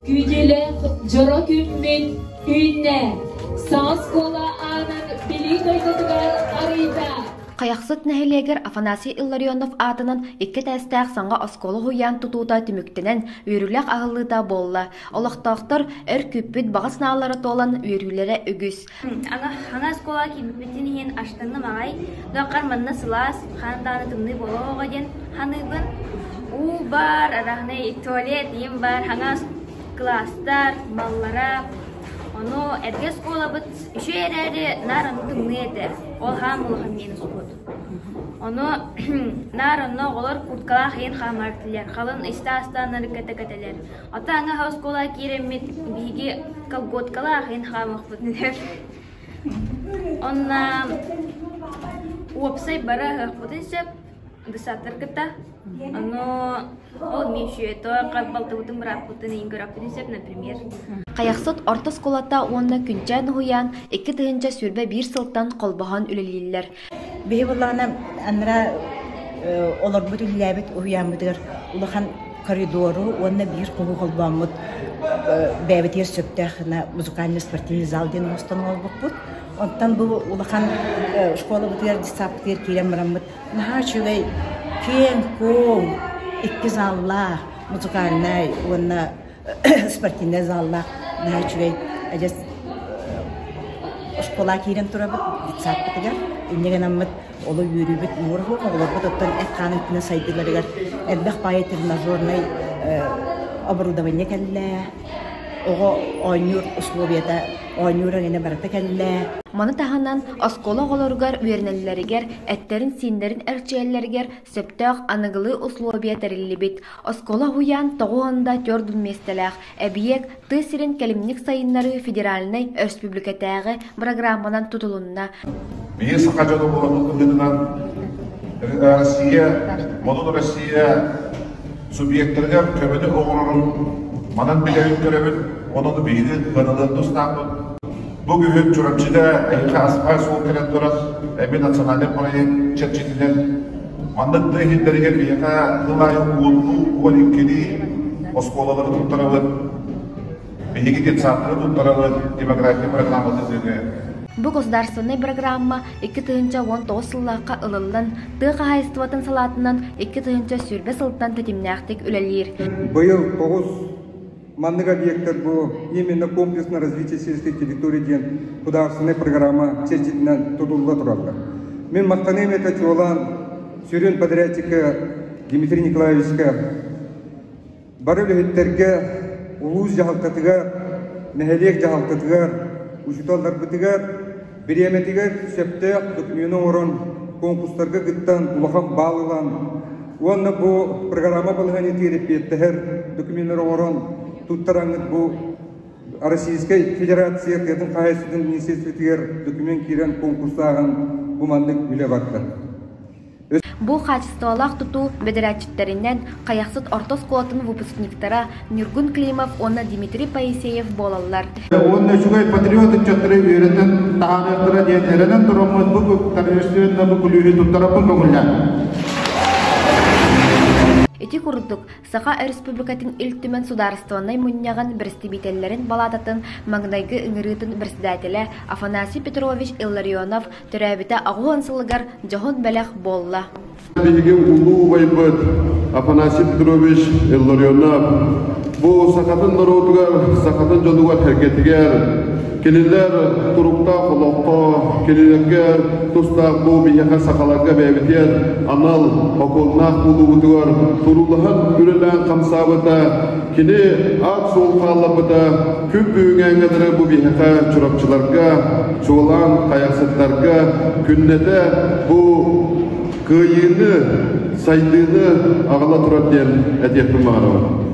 Күүтүүлээх дьоро күммүт үүннэ, саҥа оскуола аанын билии дойдутугар арыйда. Хайахсыт нэһилиэгэр Афанасий Илларионов аатынан икки этээстээх саҥа оскуола уһуйаан тутуута түмүктэнэн, үөрүүлээх аһыллыыта буолла. Олохтоохтор өр күүппүт баҕа санаалара туолан үөрүүлэрэ үгүс. Хаҥа оскуолаҕа киирбиппитин иһин астынным аҕай. Доххар манна сылаас, хаан даҕаны тымныы буолуоҕа диэн саныыбын. Уу баар, араһынай туалет иим баар, хаҥас кылаастар, маллара. Ону эргэ оскуолабыт үчүгэй эрээри наар ону тымныы этэ. Ол хаам улахан минус кут. Ону наар онно оҕолор курткалаах иһин хаамар этилэр, халын истаастааннары кэтэ-кэтэлэр. Ата аҥаһа оскуолаҕа киирэммит биһиги колготкалаах иһин хаамыахпыт этэ. Онно уопсай бары аһыахпытын сөп десаттар кытта. Ону ол миэшүөтө балтыбытын бырааппытын иһин көрөхпүтүн сөп, например. Хайахсыт орто оскуолата уонна Күнчээн уһуйаан 2021 сылтан холбоһон үлэлииллэр. Биһи буоллаҕына анараа олорбут үлэлээбит уһуйааммытыгар улахан коридору уонна биир хоһу холбооммут бэйэбитигэр сөптөөх музыкально-спортивный зал диэн оҥостон оҥорбуппут. Онтон бу улахан школабытыгар детсадпытыгар киирэн бараммыт наһаа үчүгэй киэҥ-куоҥ икки заллаах музыкальнай уонна спортивнай заллаах наһаа үчүгэй адьас оскуола киирэн турабыт детсадпытыгар инньэ гынаммыт олу үөрүүбүт муҥур суох оҕолорбут оттон эт-хаан өттүнэн сайдыыларыгар элбэх баайы тренажернай оборудование кэллэ оҕо оонньуур условията оонньуур эҥинэ барыта кэллэ. Маны таһынан оскуола оҕолоругар үөрэнэллэригэр, эттэрин-сииннэрин эрчийэллэригэр сөптөөх аныгылыы условия тэриллибит. Оскуола уһуйаан 94 миэстэлээх эбийиэк тыа сирин кэлимник сайыннарыы федеральнай өрөспүүбүлүкэтээҕи бырагырааманан тутулунна. Биһиги саха дьоно буоларбыт быһыытынан Россия, модун Россия субъектарыгар көмөнү оҥорорун манан билэбин көрөбүн, онон биһиги кыаналыан тустаахпыт. Бу күһүн Чурапчыга эһиэхэ аспаал суол кэлэн турар, эми национальнай проект чэрчитинэн маннык тыа иһиттэригэр биһиэхэ сыл аайы уоннуу, 12-лии оскуолалары туттарабыт, биһиги детсадтары туттарабыт демография программатын нөҥүө. Бу государственнай программа 2019 сыллаахха ылыллан, тыа хаһаайыстыбатын салаатынан 2020 сылтан тэтимнээхтик үлэлиир. Быйыл тоҕус Маннык объектар бу именно комплексно развитие сельской территории диэн художественнай программа чэрчитинэн тутулла тураллар. Мин махтаныам этэ чуолаан сүрүн подрядчикка Дмитрий Николаевичка, бары үлэһиттэргэ, улуус дьаһалтатыгар, нэһилиэк дьаһалтатыгар, учууталларбытыгар бириэмэтигэр сөптөөх докумену оҥорон конкурстарга кыттан улахан баал ылан уонна бу программа балаһыанньатыгар эппиэттэһэр докуменнары оҥорон туттараҥҥыт бу Российскай Федерация тыатын хаһаайыстыбатын министерствотыгар документ киирэн конкурстааһын бу маннык үлэ барда. Бу хаачыстыбалаах тутуу бэдэрээтчиттэринэн Хайахсыт орто оскуолатын выпускниктара Ньургун Климов уонна Дмитрий Поисеев буолаллар. Уонна үчүгэй патриот ыччаттары үөрэтэн таһаарыахтара диэн эрэнэн тураммыт бу торжественно бу күлүүһү туттараппын көҥүллээн. Ити курдук, Саха Өрөспүүбүлүкэтин Ил Түмэн Судаарыстыбаннай Мунньаҕын бэрэстэбиитэллэрин балаататын маҥнайгы ыҥырыытын председателэ Афанасий Петрович Илларионов төрөөбүтэ 80 сылыгар дьоһун бэлэх буолла. Биһиги улуу убайбыт Афанасий Петрович Илларионов бу сахатын норуотугар, сахатын дьонугар сэргэтигэр, кинилэр туруктаах олоххо, кинилэргэ тустаах бу биһиэхэ сахаларга бэйэбитигэр анал хокуоннаах буолуубутугар туруулаһан үлэлээн хамсаабыта, кини аат-суол хаалларбыта күн бүгүҥҥэ дылы бу биһиэхэ Чурапчыларга, чуолаан Хайахсыттарга күннэтэ бу кыайыыны, сайдыыны аҕала турар диэн этиэхпин баҕарабын.